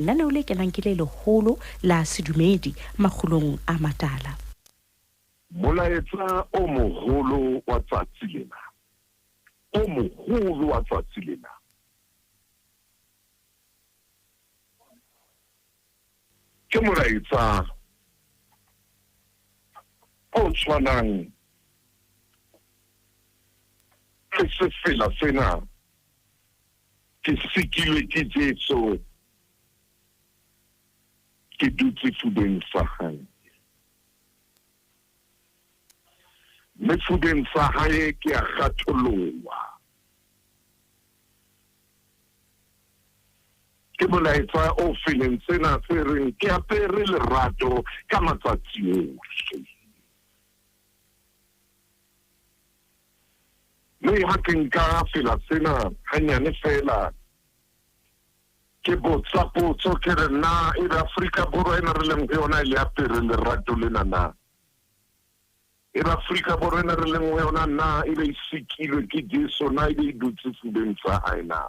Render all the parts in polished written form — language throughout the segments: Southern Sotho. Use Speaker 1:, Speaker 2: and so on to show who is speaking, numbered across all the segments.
Speaker 1: Lenaneo le kenang ke le leholo la sedumedi makgulong a matala.
Speaker 2: Molaetsa o moholo wa tsatsi lena, o moholo wa tsatsi lena. Ke molaetsa o tshwanang le sefela sena. Ke sikilwe ke Jesu, ke dutse fubeng sa hae. Mme fubeng sa hae ke a kgatholoha. Ke molaetsa o feleng sena se reng ke apere lerato ka matsatsi ohle. Mme ha ke nka fela sena hanyane feela, ke botsa potso ke re, na ebe Afrika Borwa ena re leng ho yona e le apere lerato lena na? Ebe Afrika Borwa ena re leng ho yona na ebe e sikilwe ke Jesu na ebe e dutse fubeng sa hae na?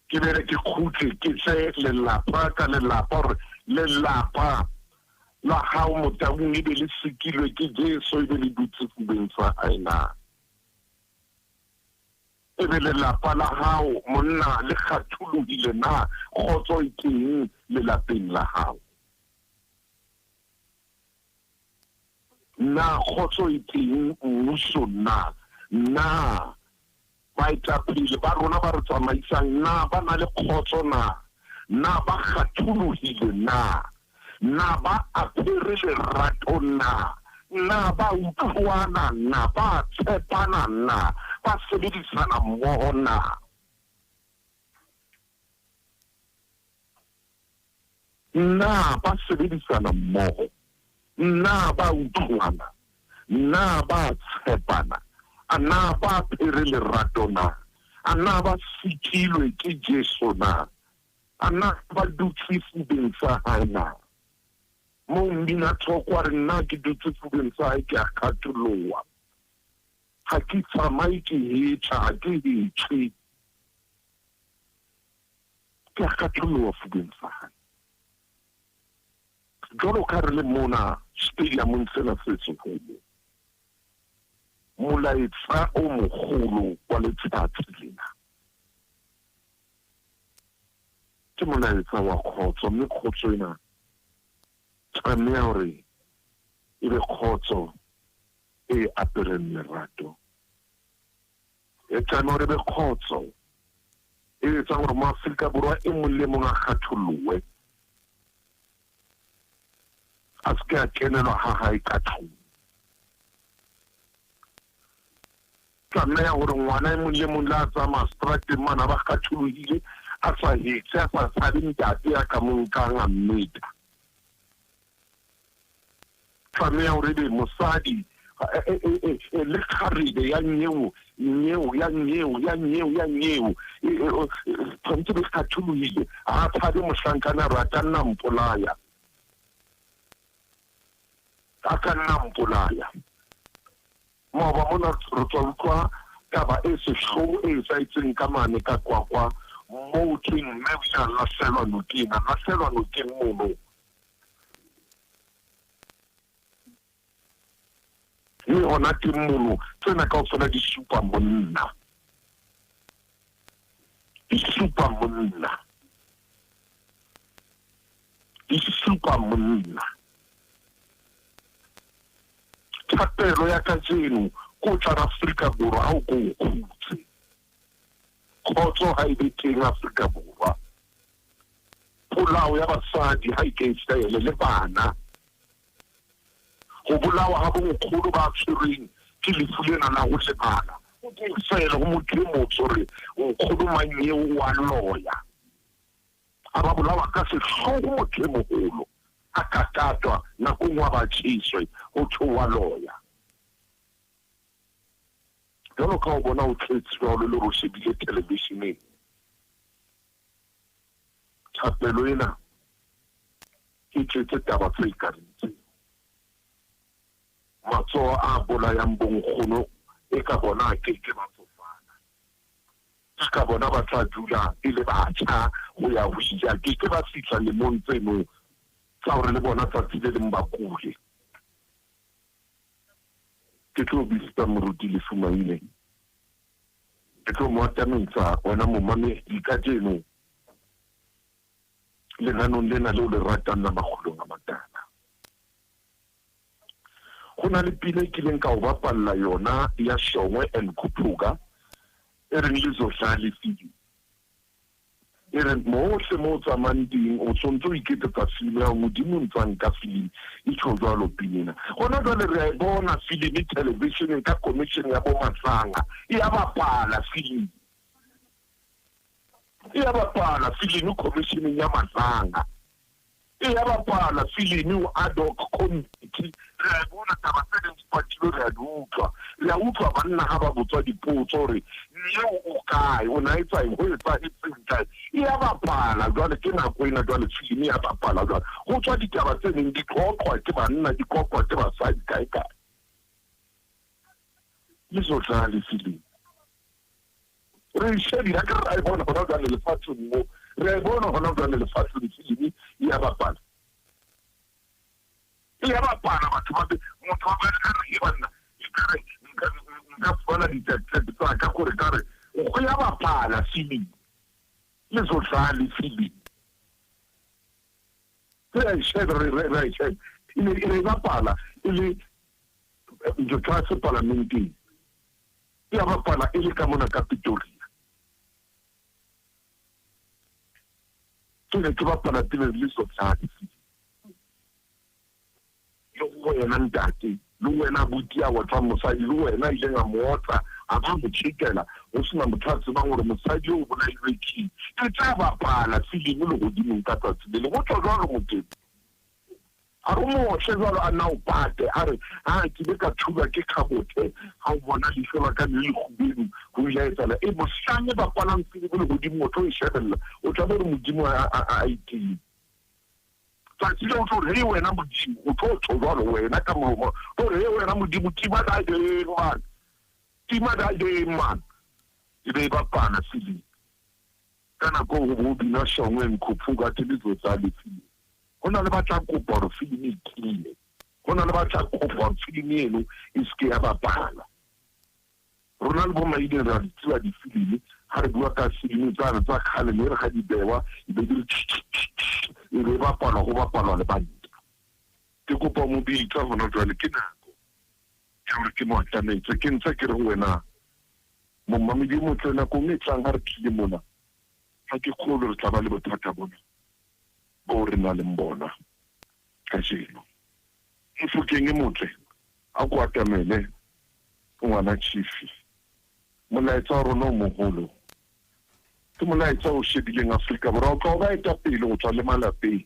Speaker 2: Ke bele ke kgutle ke tle lelapa ka lelapa gore lelapa la hao Motaung ebe le sikilwe ke Jesu ebe le dutse fubeng sa hae na? Ebe lelapa la hao monna le kgatholohile na? Kgotso e teng lelapeng la hao? Na kgotso e teng mmusong na? Na baetapele ba rona ba re tsamaisang na ba na le kgotso na? Na ba kgatholohile na? Na ba apere lerato na? Na ba utlwana na? Ba tshepana na? Ba sebedisana mmoho na? Na ba sebedisana mmoho? Na ba utlwana? Na ba tshepana? A na ba apere lerato na? A na ba sikilwe ke Jesu na? A na ba dutse fubeng sa hae na? Moo mmina thoko a re, Nna ke dutse fubeng sa hae, ke a kgatholoha. Ha ke tsamaye ke hetla, ha ke hetle. Ke a kgatholoha fubeng sa hae. Jwalo ka re le mona stadiumong sena se seholo, molaetsa o mogolo wa letsatsi lena ke molaetsa wa kgotso, mme kgotso ena tlameha hore e be kgotso e apereng lerato. E tlameha hore e be kgotso e etsang hore Moafrika Borwa e mong le mong a kgatholohe, a se ke a kenelwa ha hae ka tlung. Tlameha hore ngwana e mong le mong le a tsamaya strateng mane a ba kgatholohile, a sa hetse, a sa tshabe ntate ya ka mo nkang a mmeta. Tlameha hore ebe mosadi le kgarebe ya nyeo, nyeo, ya nyeo, ya nyeo, ya nyeo, tshwanetse be kgatholohile, ha a tshabe mohlankana a re a ka nna mpolaya, a ka nna mpolaya. Maoba mona re tswa utlwa taba e sehloho e etsahetseng ka mane ka Qwaqwa, moo thweng mme o ile a lahlelwa nokeng, a lahlelwa nokeng mono. Mme hona teng mono, tsena kaofela di supa monna. Di supa monna. Di supa monna. Thapelo ya kajeno ke ho tla Afrika Borwa ha o ko o khutse. Kgotso ha e be teng Afrika Borwa. Polao ya basadi ha e ke e fele le bana. Ho bolawa ha bonkgono ba tshwerweng ke lefu lena la ho lebala ho ke ho fele ho motho e motsho hore nkgono mang eo o a loya. A ba bolawa ka sehloho motho e moholo a kakatwa nako nngwe a ba tjheswe ho thwe o a loya. Jwalo ka o bona o tletse jwalo le hore o shebile televisheneng. Thapelo ena e tletse taba tse kareng tseo. Matsoho a bolayang bonkgono eka bona a ke ke ba tsofala. Ke ka bona ba tla dula e le batjha ho ya ho ile. A ke ke ba fihla lemong tseno tsa hore le bona tsatsi le leng ba kule. Ke tlo bitsa Moruti Lefumaile. Ke tlo mo atametsa wena momamedi kajeno lenanong lena leo le ratang la Makgulong a Matala. Go na le pina e kileng ka o bapalla yona ya Shongwe and Khuphuka e reng Lizohlale Fili. E re mohle mo o tsamayang teng o sontse o iketsetsa filimi ya Modimo o ntsa nka filimi e tjho jwalo pina ena. Gona jwale re a e bona filimi televisioneng ka commission ya bo Matlanga e a bapala filimi. E a bapala filimi commissioneng ya Matlanga. E ya bapala filimi o ad hoc committee. Re a e bona taba tse neng di patilwe re a di utlwa. Re a utlwa banna ha ba botswa dipotso hore nyeo o kae, o ne a etsa eng, ho etsahetseng kae. E ya bapala jwale, ke nako ena jwale filimi ya bapala jwale. Ho tswa ditaba tse neng di qoqwa ke banna, di qoqwa ke basadi kae kae. Le zotlale filimi. Re e shebile, akere re a e bona hona jwale lefatsheng mo. Re a e bona hona jwale lefatsheng filimi e ya bapala. E ya bapala batho ba be motho wa bane a re he banna e ka re nka nka fumana ditsepe tsa ka gore ka re go ya bapala filimi. Le zotlale filimi. Re a e sheba re re a e sheba. E ne e re bapala e le ntho tlase palamenteng. E a bapala e le ka mona ka Pretoria. Ke ne ke bapala pele le Sotlane. Le go wena ntate, le wena abuti a otlang mosadi, le wena a ileng a mo otla, a ba mo tjhekela, ho sena motho a tsebang hore mosadi eo o bolailwe keng. E tla bapala filimi lehodimong ka tsatsi le leng. Ho tjho jwalo Modimo. A re o mo otle jwalo, a nna a o pate, a re, Ha ke ile ka thulwa ke khabothe, ha o bona leihlo la ka le le lekgubedu, ho ile ha etsahala eng? Mohlang e bapalang filimi lehodimong, o tlo e shebella, o tla be o re Modimo a, a, a e time. Tsatsi leo o tlo re, Hei wena Modimo, o tlo tjho jwalo wena ka molomo, o tlo re, Hei wena Modimo, tima dae man, tima dae man. E be e bapala filimi. Ka nako eo ho bo ho binwa Shongwe Nkhuphuka Tebetso tsa lefilimi. Ho na le ba tla kopa hore filimi e time. Ho na le ba tla kopa hore filimi eno e se ke ya bapala. Rona le bo Maine re a di tseba difilimi. Ha re bua ka filimi tsane tsa kgale ne re ha di bewa e be di re e be e bapalwa ho bapalwa lebanta. Ke kopa ho mo bitsa hona jwale ke nako ya hore ke mo atametse. Ke ntse ke re ho wena Momamedi o motle, nakong e tlang ha re tlile mona, ha ke kgolwe re tla ba le bothata bona boo re nang le bona kajeno. Mofokeng e motle, a ko atamele ngwana Chiefy. Molaetsa wa rona o moholo ke molaetsa o shebileng Afrika Borwa o tloha o ba etapele go tswa le malapeng.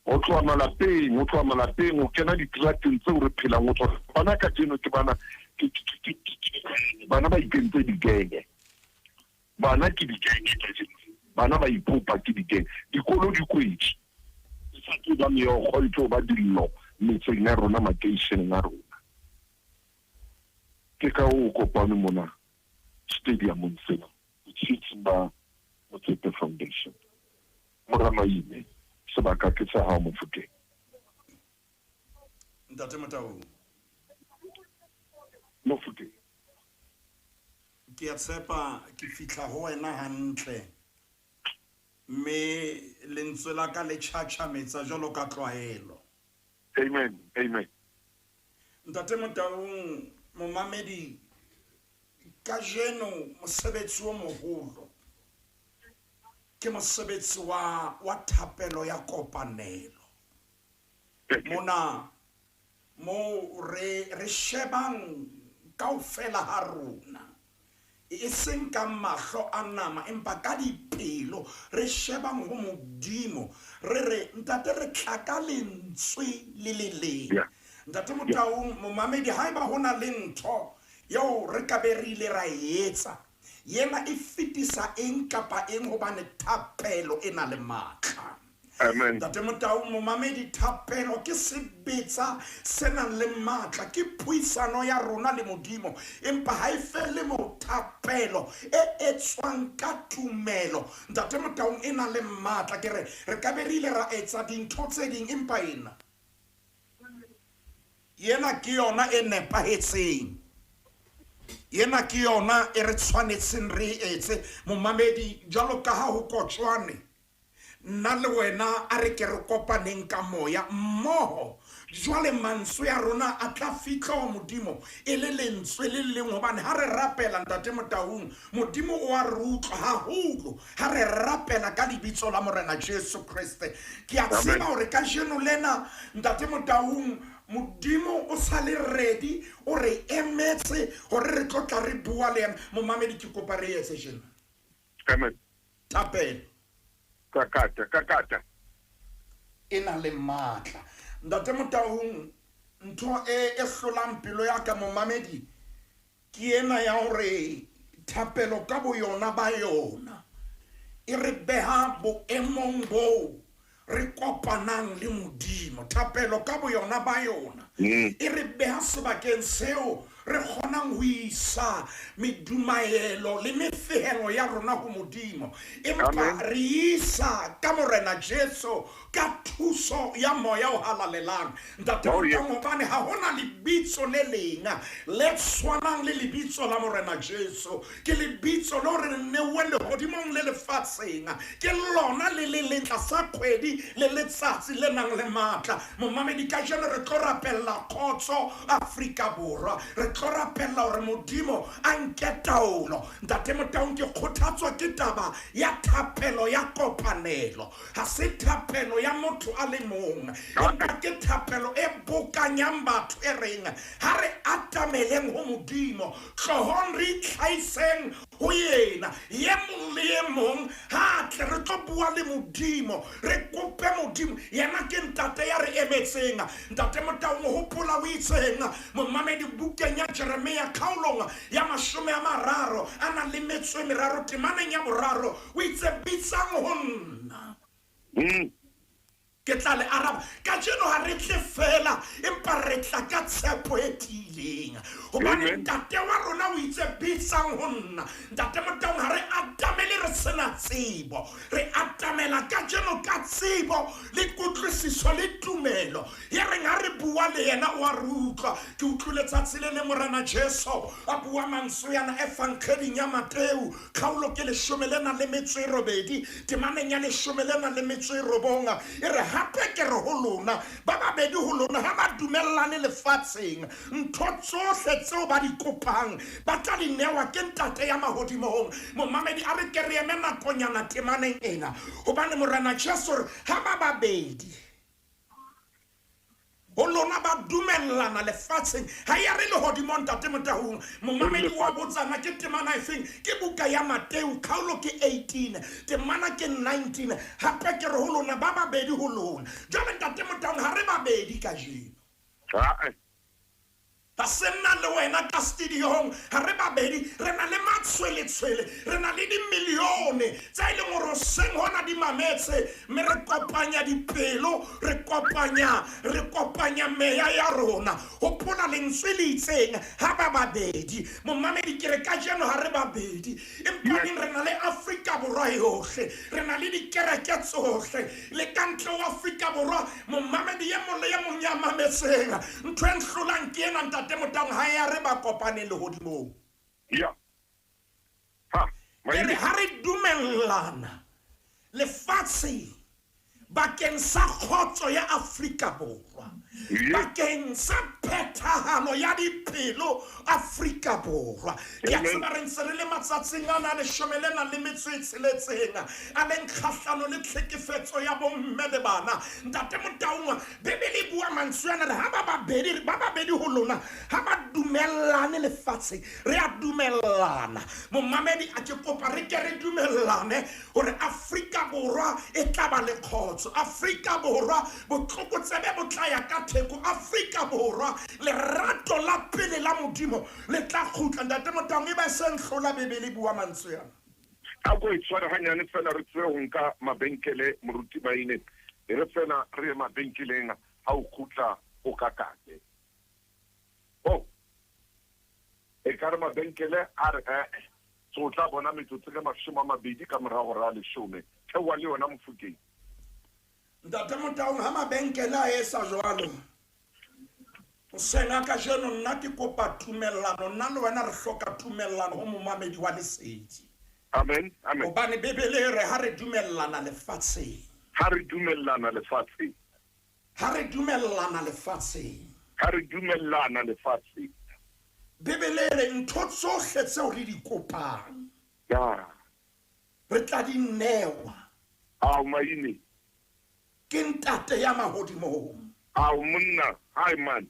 Speaker 2: Ho tloha malapeng, ho tloha malapeng, ho kena diterateng tseo re phelang ho tsona. Bana kajeno ke bana, ke, ke, ke, ke, ke, bana ba ikentse digenge. Bana ke digenge kajeno. Bana ba ipopa ke digenge. Dikolo di kwetswe. E sa tlo ba meokgo, e tlo ba dillo metseng ya rona, makeisheneng a rona. Ke ka hoo kopano mona stadiumong sena, botshehetsi ba Motsepe Foundation. Mora Maine, sebaka ke sa hao Mofokeng.
Speaker 3: Ntate Motaung.
Speaker 2: Mofokeng.
Speaker 3: Ke a tshepa ke fihla ho wena hantle mme lentswe la ka le tjhatjhametsa jwalo ka tlwaelo.
Speaker 2: Amen, amen.
Speaker 3: Ntate Motaung, momamedi, kajeno mosebetsi o moholo ke mosebetsi wa wa thapelo ya kopanelo. Mona moo re re shebang kaofela ha rona e seng ka mahlo a nama empa ka dipelo re shebang ho Modimo re re ntate re tla ka lentswe le le leng. Ntate Motaung, momamedi, haeba ho na le ntho eo re ka be re ile ra e etsa Yena e fetisa eng kapa eng hobane thapelo e na le matla.
Speaker 2: Amen.
Speaker 3: Ntate Motau, momamedi, thapelo ke sebetsa se nang le matla, ke puisano ya rona le Modimo, empa ha e fele mo. Thapelo e etswang ka tumelo, Ntate Motaung, e na le matla. Ke re re ka be re ile ra etsa dintho tse ding, empa ena yena ke yona e nepahetseng, yena ke yona e re tshwanetseng re e etse. Momamedi, jwalo ka ha ho kotjwane, nna le wena a re ke re kopaneng ka moya mmoho. Jwale mantswe ya rona a tla fihla ho Modimo e le lentswe le leng, hobane ha re rapela, Ntate Motaung, Modimo o a re utlwa haholo ha re rapela ka lebitso la Morena Jesu Kreste. Ke a tseba hore kajeno lena, Ntate Motaung, Modimo o sa le ready, o re emetse hore re tlo tla re bua le yena. Momamedi, ke kopa re etse jena.
Speaker 2: Amen.
Speaker 3: Thapelo
Speaker 2: Kakata, kakata.
Speaker 3: e na le matla. Ntate Motaung, ntho e e hlolang pelo ya ka, momamedi, ke ena ya hore thapelo ka boyona ba yona e re beha boemong boo re kopanang le Modimo. Thapelo ka boyona ba yona e re beha sebakeng seo re kgonang ho isa medumaelo le mefehelo ya rona ho Modimo, empa
Speaker 2: Amen.
Speaker 3: re isa ka Morena Jesu ka thuso ya Moya o Halalelang. Ntate
Speaker 2: Oh, yes.
Speaker 3: Motaung, hobane ha hona lebitso le leng le tshwanang le lebitso la Morena Jesu. Ke lebitso leo re neuwe lehodimong le lefatsheng, ke lona le le leng tlasa kgwedi le letsatsi le nang le matla. Momamedi, kajeno re tlo rapella kgotso Afrika Borwa, re tlo rapella hore Modimo a nke taolo. Ntate Motaung, ke kgothatswa ke taba ya thapelo ya kopanelo. Ha se thapelo ya motho a le mong, empa ke thapelo e bokanyang batho e reng ha re atameleng ho Modimo, tlohong re itlhaiseng ho yena, ye mong le ye mong ha tle re tlo bua le Modimo, re kope Modimo. Yena ke Ntate ya re emetseng. Ntate Motaung, o hopola o itseng, momamedi, bukeng ya Jeremia kgaolong ya 33 temaneng ya 3, o itse, bitsang ho nna, ke tla le araba. Kajeno ha re tle fela, empa re tla ka tshepo e tiileng, hobane
Speaker 2: Amen.
Speaker 3: Ntate wa rona o itse, bitsang ho nna. Ntate Motaung, ha re atamele re sena tsebo, re atamela kajeno ka tsebo le kutlwisiso le tumelo ye reng ha re bua le yena o a re utlwa. Ke utlwile tsatsi le le Morena Jesu a bua mantswe yana evangeling ya Mateu, kgaolo ke 18 temaneng ya 19, e re, hape ke re ho lona, ba babedi ho lona ha ba dumellane lefatsheng, ntho tsohle tseo ba di kopang ba tla di newa ke Ntate ya mahodimong. Momamedi, a re ke re eme nakonyana temaneng ena, hobane Morena Jesu re ha ba babedi ho lona ba dumellana lefatsheng, ha ya re lehodimong. Ntate Motaung, momamedi wa botsana ke temana efeng? Ke buka ya Mateu, kgaolo ke 18, temana ke 19, hape ke re ho lona, ba babedi ho lona. Jwale, Ntate Motaung, ha re babedi kajeno.
Speaker 2: Ah, eh.
Speaker 3: Ha se nna le wena ka studiong, ha re babedi. Re na le matshweletshwele, re na le dimilione tse e leng hore hoseng hona di mametse, mme re kopanya dipelo, re kopanya meya ya rona. Hopola lentswe le itseng, ha ba babedi. Momamedi, ke re kajeno ha re babedi, empaneng re na le Afrika Borwa yohle, re na le dikereke tsohle le ka ntle ho Afrika Borwa. Momamedi ye mong le ye mong ya mametseng, ntho e nhlolang ke ena, Ntate Motaung, ha ya re ba kopaneng lehodimong.
Speaker 2: Ya. Ha.
Speaker 3: E re
Speaker 2: Maile.
Speaker 3: ha re dumellana lefatsheng bakeng sa kgotso ya Afrika Borwa, bakeng sa phethahalo ya dipelo Afrika Borwa. Ke a
Speaker 2: Amen.
Speaker 3: tseba re ntse re le matsatsing ana a 16 a leng kgahlano le tlhekefetso ya bomme le bana. Ntate Motaung, Bebele e bua mantswe ana, re ha ba babedi ho lona ha ba dumellane lefatsheng. Re a dumellana, momamedi, a ke kopa re ke re dumellane hore Afrika Borwa e tla ba le kgotso, Afrika Borwa botlokotsebe bo tla ya ka theko, Afrika Borwa lerato la pele la Modimo le tla kgutla. Ntate Motaung, e ba se nhlola Bebele e bua mantswe ana.
Speaker 2: A ko e tshware hanyane fela re tsebe ho nka mabenkele, moruti Maine. E re fela re ye mabenkeleng ha o kgutla o kakake. Oh! Ekare mabenkele a re e-e. So o tla bona metsotso e 20 ka mora hora ya leshome. Theoha le yona Mofokeng.
Speaker 3: Ntate Motaung, ha mabenkele a esa jwalo, hoseng ha kajeno nna ke kopa tumellano, nna le wena re hloka tumellano ho momamedi wa Lesedi.
Speaker 2: Amen, amen.
Speaker 3: Hobane Bibele e re ha re dumellana lefatsheng.
Speaker 2: Ha re dumellana lefatsheng.
Speaker 3: Ha re dumellana lefatsheng.
Speaker 2: Ha re dumellana lefatsheng.
Speaker 3: Bibele e re ntho tsohle tseo re di kopang.
Speaker 2: Ya.
Speaker 3: Re tla di newa.
Speaker 2: Ao, maine.
Speaker 3: Ke Ntate ya mahodimong.
Speaker 2: Ao, monna, hai man.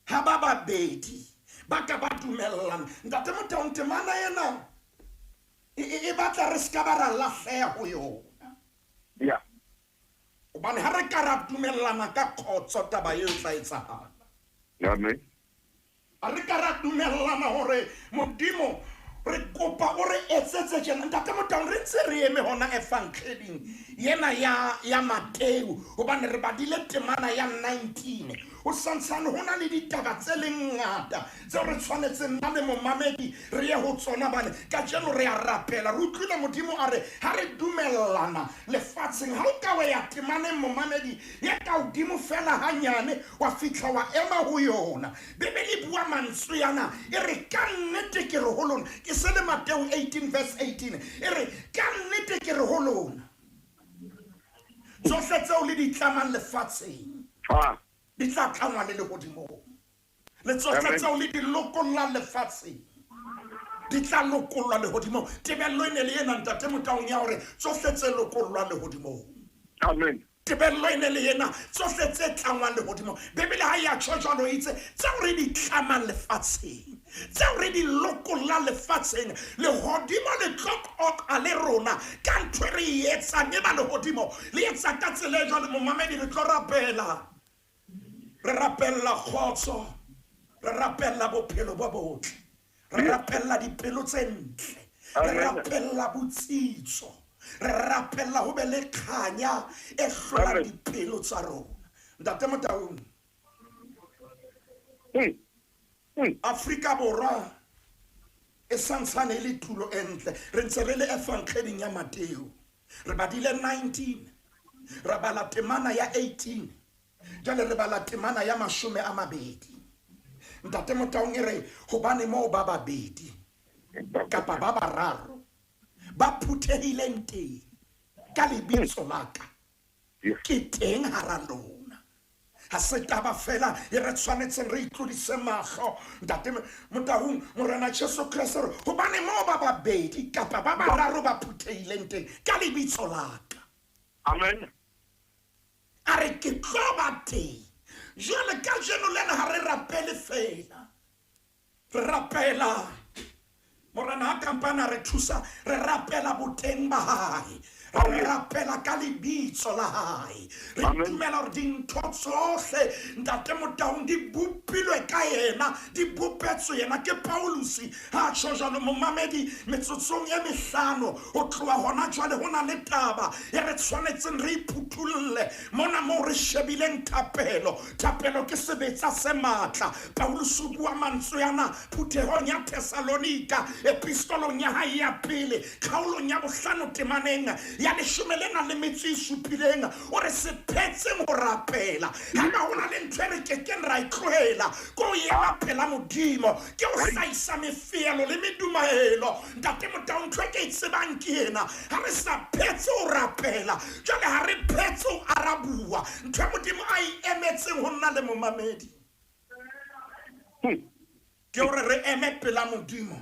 Speaker 3: Ha ba babedi ba ka ba dumellana. Ntate Motaung, temana ena e, e, e batla re se ka ba ra lahleha ho yona.
Speaker 2: Ya.
Speaker 3: Hobane ha re ka ra dumellana ka khotso, taba eo e tla etsahala.
Speaker 2: Amen.
Speaker 3: Ha re ka ra dumellana hore Modimo re kopa o re etsetse tjena. Ntate Motaung, re ntse re eme hona evangeling yena ya, ya Mateu, hobane re badile temana ya 19. Ho santshane ho na le ditaba tse leng ngata tseo re tshwanetseng nna le momamedi re ye ho tsona, bane kajeno re a rapela. Re utlwile Modimo a re ha re dumellana lefatsheng, ha o ka wa ya temaneng momamedi ye ka hodimo feela hanyane, wa fihla wa ema ho yona. Bibele e bua mantswe ana, e re, Ka nnete ke re ho lona, ke se le Mateu 18 verse 18, e re, Ka nnete ke re ho lona, tsohle tseo le di tlamang lefatsheng di tla tlangwa le lehodimong, le tsohle tseo le di lokollang lefatsheng di tla lokollwa lehodimong. Tebello e ne le ena, Ntate Motaung, ya hore tsohle tse lokollwang lehodimong.
Speaker 2: Amen.
Speaker 3: Tebello e ne le ena, tsohle tse tlangwang lehodimong. Bibele ha e a tjho jwalo, e itse, tseo re di tlamang lefatsheng, tseo re di lokollang lefatsheng, lehodimo le tlo qoqa le rona ka ntho e re e etsang. Eba lehodimo le etsa ka tsela e jwalo, momamedi, re tlo rapela. Re rapella kgotso, re rapella bophelo bo botle, re rapella dipelo tse ntle, re rapella botsitso, re rapella ho be le kganya e hlolang dipelo tsa rona. Ntate Motaung, Afrika Borwa e santshane e le tulo e ntle. Re ntse re le evangeling ya Mateo. Re badile 19, ra bala temana ya 18, jwale re bala temana ya 20. Ntate Motaung e re, hobane moo ba babedi kapa ba bararo ba phuthehileng teng ka lebitso la ka, ke teng hara lona. Ha se taba feela e re tshwanetseng re itlodise mahlo, Ntate Motaung. Morena Jesu Kreste re, hobane moo ba babedi kapa ba bararo ba phuthehileng teng ka lebitso la ka.
Speaker 2: Amen.
Speaker 3: A re ke tlo ba teng. Jwale kajeno lena ha re rapele feela. Re rapela Morena ha kampane a re thusa, re rapela boteng ba hae, re rapela ka lebitso la hae. Re dumela hore dintho tsohle, Ntate Motaung, di bopilwe ka yena, di bopetswe yena. Ke Pauluse ha a tjho jwalo. Momamedi, metsotsong e mehlano ho tloha hona jwale, ho na le taba e re tshwanetseng re iphuthulle mona moo re shebileng thapelo. Thapelo ke sebetsa se matla. Pauluse o bua mantswe ana phuthehong ya Thesalonika, epistolong ya hae ya pele, kgaolong ya bohlano temaneng ya 17. O re se phetseng ho rapela. Haeba ho na le ntho e re ke keng ra e tlohela, ke ho ema pela Modimo, ke ho hlahisa mefeelo le medumaelo. Ntate Motau, ntho e ke e tsebang ke ena, ha re sa phetse ho rapela, jwale ha re phetse ho arabuwa. Ntho e Modimo a e emetseng ho nna le momamedi ke hore re eme pela Modimo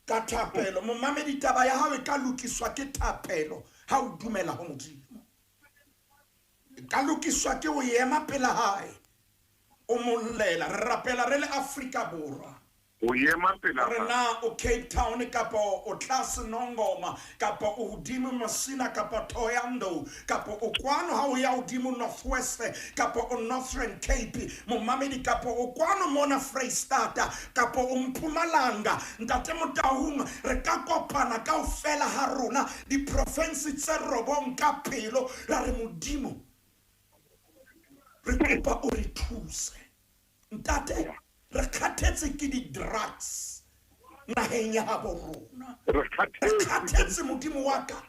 Speaker 3: ka thapelo. Momamedi, taba ya hao e ka lokiswa ke thapelo ha o dumela ho Modimo. E ka lokiswa ke ho ema pela hae o mo llela. Re rapela re le Afrika Borwa.
Speaker 2: Ho ema pela
Speaker 3: Hore
Speaker 2: hae.
Speaker 3: na o Cape Town kapa o tlase Nongoma kapa o hodimo Musina kapa Thohoyandou kapa o kwano ha o ya hodimo North West kapa o Northern Cape momamedi kapa o kwano mona Freistata kapa o Mpumalanga ntate Motaung re ka kopana kaofela ha rona diprofinse tse robong ka pelo ra re Modimo re kopa o re thuse. Ntate, re kgathetse ke di-drugs naheng ya habo rona.
Speaker 2: Re kgathetse.
Speaker 3: Re kgathetse Modimo wa ka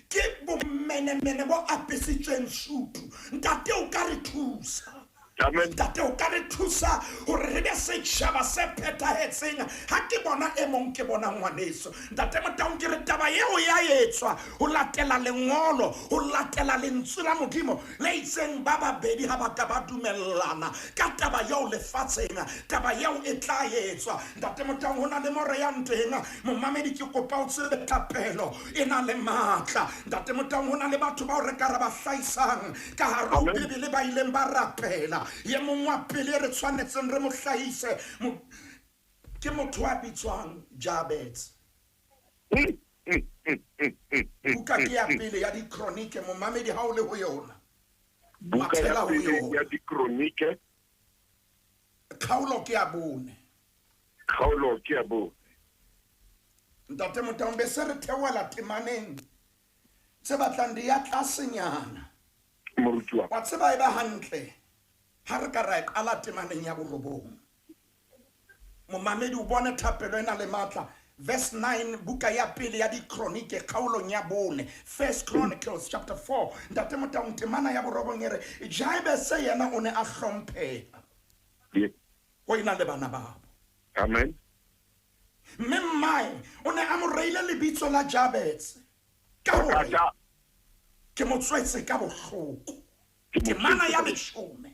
Speaker 3: ke bomenemene bo apesitsweng sutu. Ntate o ka re thusa.
Speaker 2: Amen.
Speaker 3: Ntate o ka re thusa hore re be setjhaba se phethahetseng. Ha ke bona e mong ke bona ngwaneso. Ntate Motaung ke re taba eo ya etswa ho latela lengolo, ho latela lentswe la Modimo le itseng ba babedi ha ba ka ba dumellana ka taba eo lefatsheng, taba eo e tla etswa. Ntate Motaung ho na le mo re yang teng. Momamedi ke kopa o tsebe thapelo e na le matla. Ntate Motaung ho na le batho bao re ka ra ba hlahisang ka hare ho
Speaker 2: Amen.
Speaker 3: Bibele ba ileng ba rapela. Ye mong wa pele re tshwanetseng re mo hlahise ke motho a bitswang Jabez. Buka ke ya pele ya dikronike, momamedi ha o le ho yona.
Speaker 2: Buka ya
Speaker 3: Mathela ho
Speaker 2: pele
Speaker 3: yona.
Speaker 2: ya dikronike.
Speaker 3: Kgaolo ke ya bone.
Speaker 2: Kgaolo ke ya bone.
Speaker 3: Ntate Motaung be se re theohela temaneng tse batlang di ya tlasenyana.
Speaker 2: Moruti wa ka.
Speaker 3: Wa tseba e ba hantle ha re ka ra e qala temaneng ya borobong. Momamedi o bone thapelo e na le matla. Verse 9 buka ya pele ya dikronike kgaolong ya bone. First Chronicles chapter 4. Ntate Motaung temana ya borobong e re Jabez yena o ne a hlompheha.
Speaker 2: Yes.
Speaker 3: Ho ena le bana babo.
Speaker 2: Amen.
Speaker 3: Mme mmae o ne a mo reile lebitso la Jabez. Ka hore
Speaker 2: Kata.
Speaker 3: ke mo tswetse ka bohloko.
Speaker 2: Ke mo
Speaker 3: Temana
Speaker 2: tswetse
Speaker 3: ya
Speaker 2: ka
Speaker 3: leshome.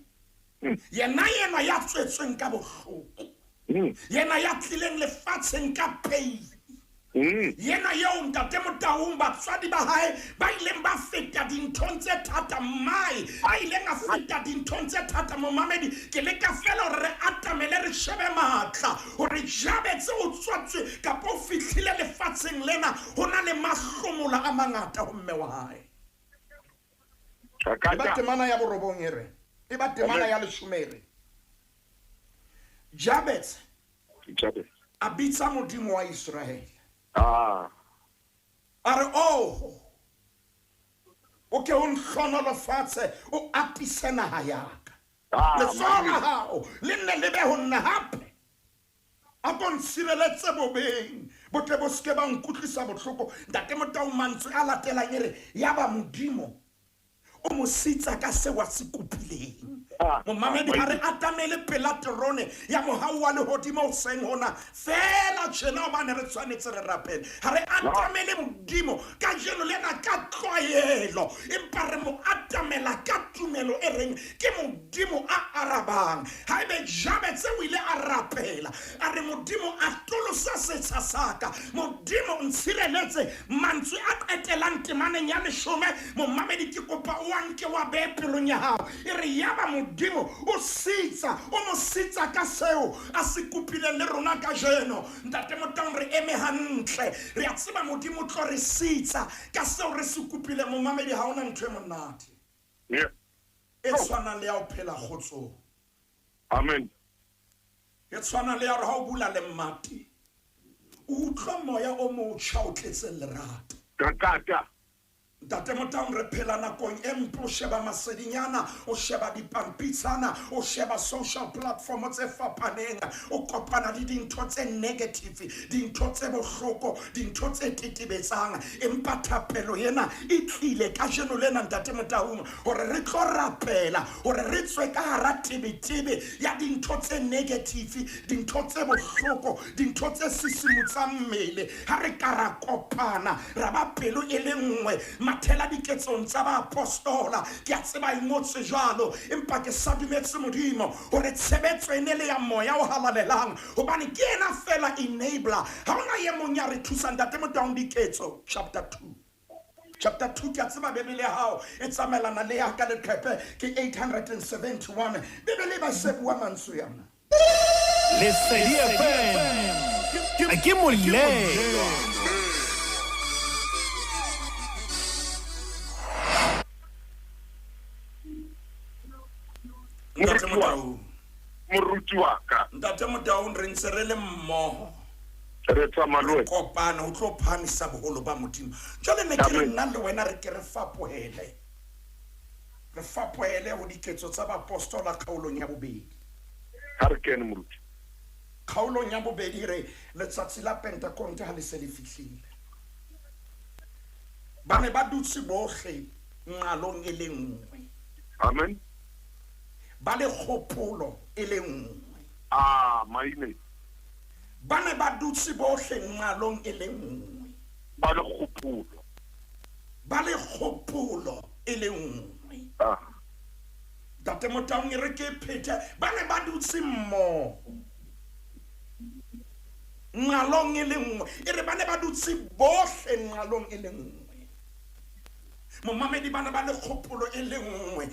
Speaker 3: Yena yena ya tswetsweng ka bohloko. Yena ya tlileng lefatsheng ka pain. Yena eo ntate Motaung batswadi ba hae ba ileng ba feta dinthong tse thata, mmae a ileng a feta dinthong tse thata. Momamedi ke leka fela hore re atamele re shebe matla hore Jabez o tswatswe kapa o fihlile lefatsheng lena ho na le mahlomola a mangata ho mme wa hae.
Speaker 2: Ka
Speaker 3: E ba temana ya borobong e re, e ba temana ya leshome e re, Jabez
Speaker 2: Jabez.
Speaker 3: a bitsa Modimo wa Israele.
Speaker 2: Ah.
Speaker 3: A re, oh, o ke o nhlonolofatse, o atise naha ya ka.
Speaker 2: Ah,
Speaker 3: Letsoho la
Speaker 2: Modimo.
Speaker 3: hao le nne le be ho nna hape. A ko ntshireletse bobeng, bo tle bo seke ba nkutlwisa bohloko. Ntate Motaung mantswe a latelang e re, yaba Modimo o mo sitsa ka seo a se kopileng.
Speaker 2: Ah,
Speaker 3: Momamedi
Speaker 2: ah,
Speaker 3: ha re atamele pela terone ya mohau wa lehodimo hoseng hona fela tjena hobane re tshwanetse re rapele. Ha re atamele Modimo kajeno lena ka tlwaelo, empa re mo atamela ka tumelo e reng ke Modimo a arabang. Haebe Jabez o ile a rapela, a re Modimo atolosa setsha sa ka, Modimo ntshireletse. Mantswe a qetelang temaneng ya leshome, momamedi ke kopa o a nke wa behe pelong ya hao. E re yaba Modimo o sitsa, o mo sitsa ka seo a se kopileng le rona kajeno. Ntate Motaung re eme hantle, re a tseba Modimo o tlo re sitsa ka seo re se kopileng. Momamedi ha hona ntho e monate
Speaker 2: Yeah.
Speaker 3: e tshwanang le ya ho phela kgotsong.
Speaker 2: Amen.
Speaker 3: E tshwana le ya hore ha o bula lemati, o utlwa moya o motjha o tletseng lerato.
Speaker 2: Kakata.
Speaker 3: Ntate Motaung re phela nakong e mpe, o sheba masedinyana, o sheba dipampitshana, o sheba social platform tse fapaneng, o kopana le dintho tse negative, dintho tse bohloko, dintho tse tetebetsang. Empa thapelo ena e tlile kajeno lena Ntate Motaung hore re tlo rapela hore re tswe ka hara tebetebe ya dintho tse negative, dintho tse bohloko, dintho tse sisimutsang mmele. Ha re ka ra kopana ra ba pelo e le nngwe, mathela diketsong tsa baapostola. Ke a tseba e ngotswe jwalo, empa ke sa dumetse Modimo hore tshebetso e ne le ya moya o halalelang, hobane ke yena fela enabler. Ha hona e mong ya re thusang. Ntate Motaung, Diketso chapter 2. Chapter 2, ke a tseba Bibele ya hao e tsamaelana le ya ka leqephe ke 871. Bibele ba se bua mantswe yana.
Speaker 4: Lesedi FM ke molelwa.
Speaker 3: Ntate Motaung.
Speaker 2: Moruti wa ka.
Speaker 3: Ntate Motaung, re ntse re le mmoho.
Speaker 2: Re tsamaya le wena.
Speaker 3: Kopana o tlo phahamisa boholo ba Modimo. Jwale ne ke re nna le wena re ke re fapohele. Re fapohele ho diketso tsa baapostola kgaolong ya bobedi.
Speaker 2: Ha re kene, moruti.
Speaker 3: Kgaolong ya bobedi re letsatsi la Pentakonte ha le se le fihlile. Ba ne ba dutse bohle nqalong e le nngwe.
Speaker 2: Amen.
Speaker 3: Ba le kgopolo e le nngwe.
Speaker 2: Ah, maine.
Speaker 3: Ba ne ba dutse bohle nqalong e le nngwe.
Speaker 2: Ba le kgopolo.
Speaker 3: Ba le kgopolo e le nngwe.
Speaker 2: Ah.
Speaker 3: Ntate Motaung, e re ke phethe, ba ne ba dutse mmoho nqalong e le nngwe. E re ba ne ba dutse bohle nqalong e le nngwe. Momamedi, ba ne ba le kgopolo e le nngwe.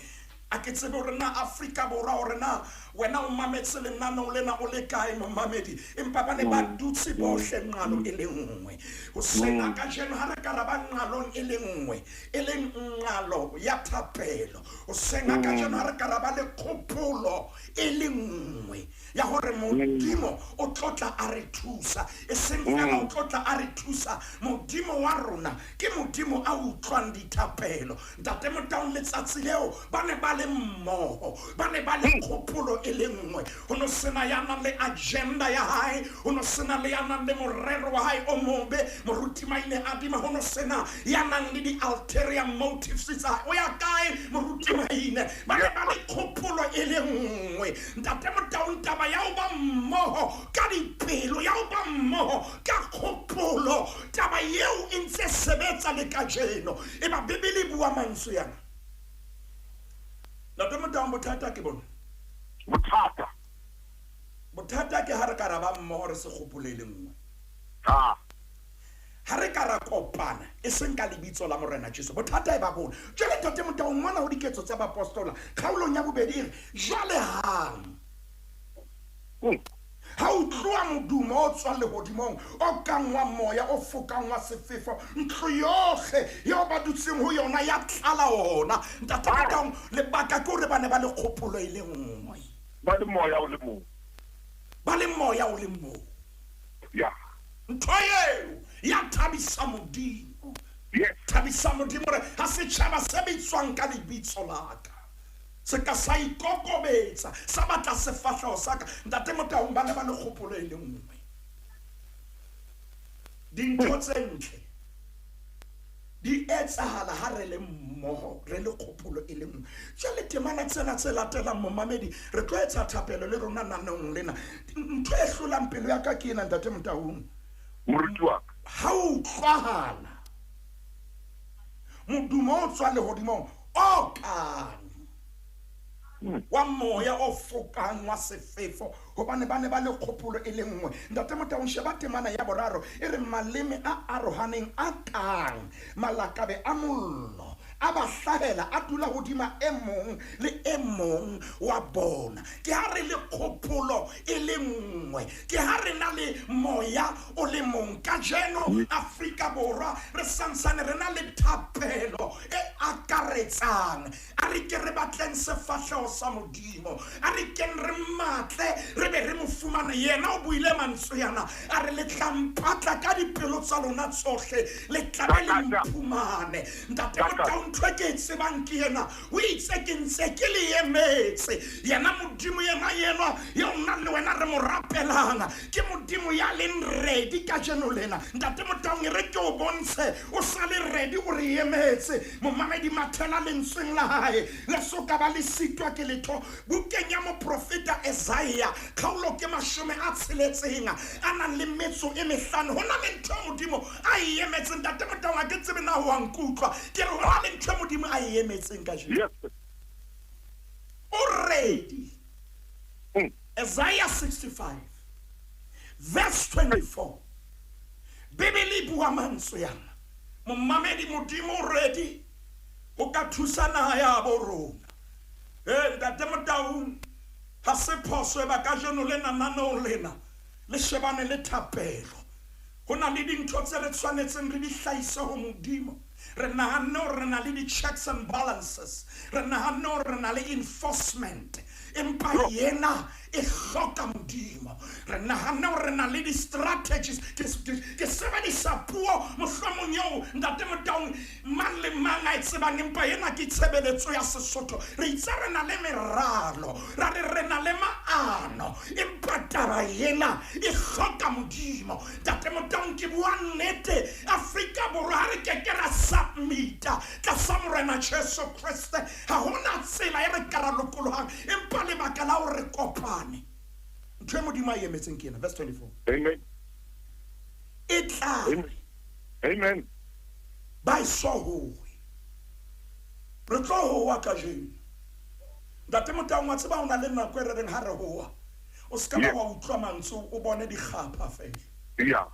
Speaker 3: A ke tsebe hore na Afrika Borwa, hore na wena o mametse lenaneo lena o le kae, momamedi, empa ba ne ba dutse bohle nqalo e le nngwe. Hoseng ha kajeno ha re ka ra ba nqalong e le nngwe, e leng nqalo ya thapelo. Hoseng ha kajeno ha re ka ra ba le kgopolo e le nngwe ya hore Modimo o tlotla a re thusa, e seng fela o tlotla a re thusa, Modimo wa rona ke Modimo a utlwang dithapelo. Ntate Motaung, letsatsi leo ba ne ba le mmoho, ba ne ba le kgopolo e le nngwe. Ho no sena ya nang le agenda ya hae, ho no sena le ya nang le morero wa hae o mobe. Moruti Maine Adima, ho no sena ya nang le di-ulterior motives tsa hae. O ya kae, moruti Maine? Ba ne ba le kgopolo e le nngwe. Ntate Motaung, taba ya ho ba mmoho ka dipelo, ya ho ba mmoho ka kgopolo, taba eo e ntse sebetsa le kajeno. E ba Bibele e bua mantswe yana. Ntate Motaung, bothata ke bona.
Speaker 2: Bothata.
Speaker 3: Bothata ke ha re ka ra ba mmoho re se kgopolo e le nngwe.
Speaker 2: Ah.
Speaker 3: Ha re ka ra kopana e seng ka lebitso la Morena Jesu, bothata e ba bona. Jwale Ntate Motaung, mona ho diketso tsa baapostola kgaolong ya bobedi e re jwale hang ha utloa modumo o tswang lehodimong o kang wa moya o fokang wa sefefo, ntlo yohle eo ba dutseng ho yona ya tlala ona. Ntate Motaung, lebaka ke hore ba ne ba le kgopolo e le nngwe.
Speaker 2: Ba le moya o le mong.
Speaker 3: Ba le moya o le mong.
Speaker 2: Ya.
Speaker 3: Ntho eo ya thabisa Modimo.
Speaker 2: Yes.
Speaker 3: Thabisa Modimo re ha setjhaba se bitswang ka lebitso la ka se ka sa ikokobetsa, sa batla sefahleho sa ka. Ntate Motaung, ba ne ba le kgopolo e le nngwe. Dintho tse ntle di etsahala ha re le mmoho, re le kgopolo e le nngwe. Jwale temana tsena tse latelang, momamedi, re tlo etsa thapelo le rona nanong lena. Ntho e hlolang pelo ya ka ke ena, Ntate Motaung.
Speaker 2: Moruti wa ka.
Speaker 3: Ha o utlwahala modumo o tswang lehodimong o kang wa moya o fokang wa sefefo, hobane ba ne ba le kgopolo e le nngwe. Ntate Motaung, sheba temana ya boraro e re maleme a arohaneng a kang malakabe a mollo a ba hlahela, a dula hodima e mong le e mong wa bona. Ke ha re le kgopolo e le nngwe, ke ha re na le moya o le mong. Kajeno Afrika Borwa re santsane re na le thapelo e akaretsang. A re ke re batleng sefahleho sa Modimo, a re keng re matle re be re mo fumane. Yena o buile mantswe yana, a re le tla mpatla ka dipelo tsa lona tsohle, le tla be le mphumane. Ntate Motaung, ntho e ke e tsebang ke yena, o itse ke ntse ke le emetse. Yena Modimo yena yenwa eo nna le wena re mo rapelang, ke Modimo ya leng ready kajeno lena. Ntate Motaung, e re ke o bontshe o sa le ready, o re emetse. Momamedi, mathela lentsweng la hae le soka ba le sitwa ke letho. Bukeng ya moprofeta Isaiah kgaolo ke 60 a nang le metso e mehlano, ho na le ntho e Modimo a e emetseng. Ntate Motaung, ha ke tsebe na ho a nkutlwa, ke re ho na le ntho e Modimo a e emetseng kajeno.
Speaker 2: Yes.
Speaker 3: O ready. Isaiah 65 verse 24, Bibele e bua mantswe yana. Momamedi, Modimo o ready o ka thusa naha ya bo rona. Ntate Motaung, Ha se phoso e ba kajeno lena naneong lena le shebane le thapelo. Ho na le dintho tse re tshwanetseng re di hlahise ho Modimo. Re nahanne hore re na le di-checks and balances. Re nahanne hore re na le enforcement. Empa yena e hloka Modimo. Re nahanne hore re na le di-strategies. Ke, ke, ke sebedisa puo mohlomong eo Ntate Motaung mang le mang a e tsebang, empa ena ke tshebeletso ya Sesotho. Re itse re na le meralo, ra re re na le maano, empa taba ena e hloka Modimo. Ntate Motaung, ke bua nnete, Afrika Borwa ha re ke ke ra submita tlasa Morena Jesu Kreste, ha hona tsela e re ka ra lokolohang, empa lebaka la hore re kopane. Ntho e Modimo a e emetseng ke ena, verse 24.
Speaker 2: Amen.
Speaker 3: E tla
Speaker 2: Amen. Amen.
Speaker 3: Ba eso howe. Re tlo howa kajeno. Ntate Motaung, wa tseba ho na le nako e re reng ha re howa, o se ka ba wa utlwa mantswe, o bone dikgapha feela.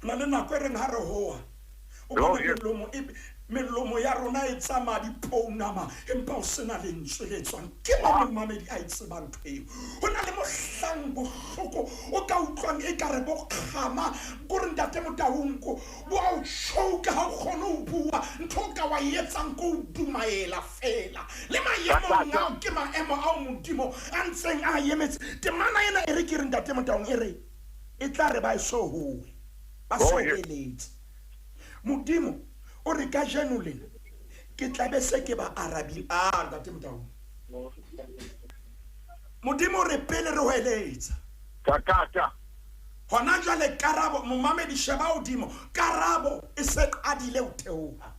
Speaker 3: Ho na le nako e reng ha re howa, o bone melomo e, melomo ya rona e tsamaya dipounama, empa ho sena lentswe le tswang. Ke mang momamedi a e tsebang ntho eo? Ho na le mohlang bohloko o ka utlwang ekare bo kgama, kore Ntate Motaung, ko bo a o choka, ha o kgone ho bua. Ntho o ka wa e etsang ke ho dumaela feela. Le maemong ao ke maemo ao Modimo a ntseng a emetse. Temana ena e re ke re Ntate Motaung, e re e tla re ba eso howe, ba so heletse. Modimo o re kajeno lena ke tla be se ke ba arabile. Ah, Ntate Motaung, Modimo o re pele re hweletsa.
Speaker 2: Kakata.
Speaker 3: Hona jwale karabo, momamedi sheba hodimo, karabo e se qadile ho theoha.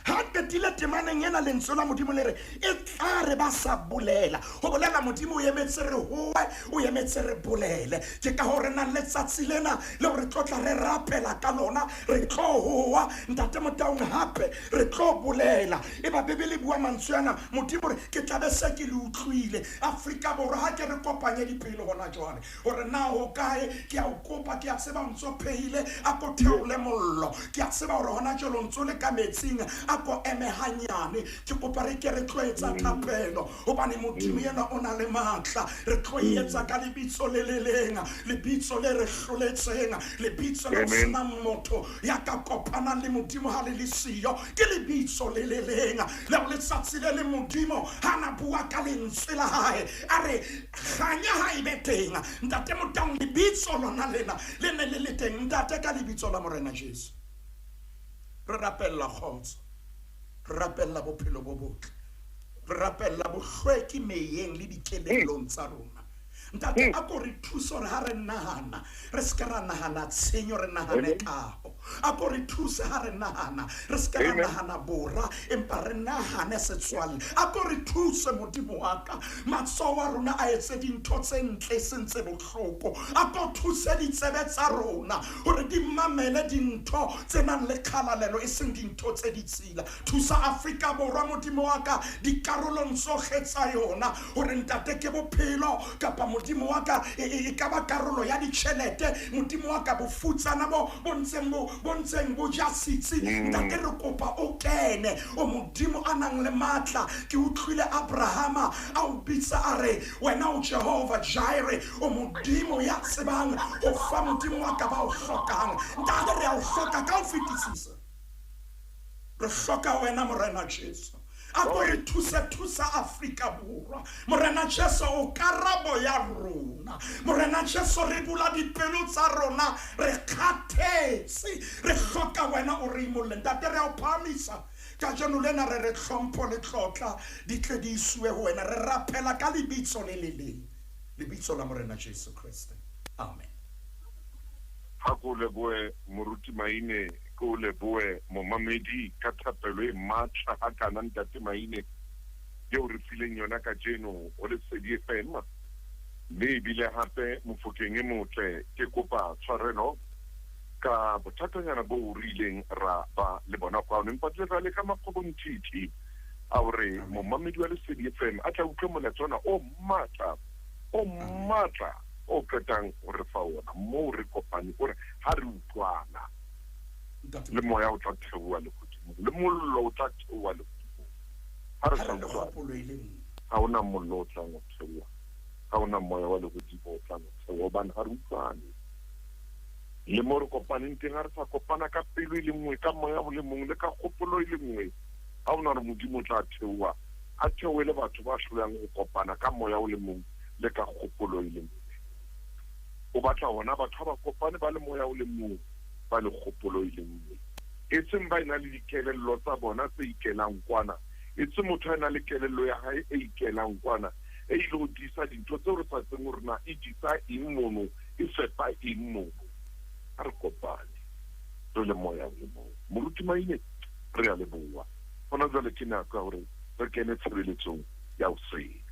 Speaker 3: Ha qetile temaneng ena lentswe la Modimo le re e tla re ba sa bolela. Ho bolela Modimo o emetse re howe, o emetse re bolele. Ke ka hoo re nang le tsatsi lena leo re tlo tla re rapela ka lona, re tlo howa Ntate Motaung hape re tlo bolela. Eba Bibele e bua mantswe ana, Modimo re ke tla be se ke le utlwile. Afrika Borwa ha ke re kopanye dipelo hona jwale. Hore na ho kae, ke a o kopa, ke a tseba o ntso phehile, a ko theole mollo. Ke a tseba hore hona jwale o ntso le ka metsing, a ko eme hanyane. Ke kopa re ke re tlo etsa thapelo, hobane Modimo yena o na le matla. Re tlo e etsa ka lebitso le le leng, lebitso le re hloletseng, lebitso le ho senang motho ya ka kopanang le Modimo ha le le siyo. Ke lebitso le le leng leo letsatsi le leng Modimo ha na bua ka lentswe la hae, a re, Kganya ha e be teng. Ntate Motaung, lebitso lona lena le ne le le teng. Ntate, ka lebitso la Morena Jesu, re rapella kgotso, re rapella bophelo bo botle, re rapella bohlweki meyeng le dikelellong tsa rona. Ntate, a ko re thuse hore ha re nahana, re se ke ra nahana tshenyo, re nahane kaho. A ko re thuse ha re nahana, re se ke ra nahana bora, empa re nahane setswalle. A ko re thuse, Modimo wa ka, matsoho a rona a etse dintho tse ntle, e seng tse bohloko. A ko thuse ditsebe tsa rona hore di mamele dintho tse nang le kgalalelo, e seng dintho tse ditshila. Thusa Afrika Borwa, Modimo wa ka, dikarolong tsohle tsa yona, hore Ntate ke bophelo, kapa Modimo wa ka, e, e ka ba karolo ya ditjhelete, Modimo wa ka, bofutsana bo, bo ntseng bo, bo ntseng bo ja setsi. Ntate, re kopa o kene. O Modimo a nang le matla. Ke utlwile Abrahama a o bitsa a re, Wena o Jehova Jireh, o Modimo ya tsebang ho fa Modimo wa ka ba o hlokang. Ntate, re a o hloka ka ho fetisisa. Re hloka wena, Morena Jesu. A ko re thuse, thusa Afrika Borwa. Morena Jesu, o karabo ya rona. Morena Jesu, re bula dipelo tsa rona, re kgathetse. Re hloka wena o re imolle. Ntate, re a o phahamisa. Kajeno lena re re tlhompho le tlotla di tle di isiwe ho wena. Re rapela ka lebitso le le leng, lebitso la Morena Jesu Kreste. Amen.
Speaker 2: Ha ko lebohe Moruti Maine. Ke o lebohe momamedi ka thapelo e matla hakana Ntate Maine eo re fileng yona kajeno ho Lesedi FM. Mme ebile hape Mofokeng e motle ke kopa tshwarelo ka bothatanyana boo re ileng ra ba le bona kwano. Empa tle ra leka makgobonthithi a hore momamedi wa Lesedi FM a tla utlwe molaetsa ona o matla, o matla o qetang ho re fa ona moo re kopane, o re ha re utlwana. Le moya o tla theoha lehodimong, le mollo o tla theoha lehodimong. Ha re sa utlwane, ha hona mollo o tlang ho theoha. Ha ho na moya wa lehodimo o tlang ho theoha hobane ha re utlwane. Le mo re kopaneng teng ha re sa kopana ka pelo e le nngwe, ka moya o le mong le ka kgopolo e le nngwe, ha ho na hore Modimo o tla theoha, a theohele batho ba hlolehang ho kopana ka moya o le mong le ka kgopolo e le nngwe. O batla hona batho ha ba kopane ba le moya o le mong, ba le kgopolo e le nngwe. Eseng ba ena le dikelello tsa bona tse ikelang kwana, eseng motho a ena le kelello ya hae e ikelang kwana, e ilo disa dintho tseo re sa tsebeng hore na e disa eng mono, e fepa eng mono. Ha re kopane re le moya o le mong. Moruti Maine, re a leboha. Hona jwale ke nako ya hore re kene tshebeletsong ya hoseng.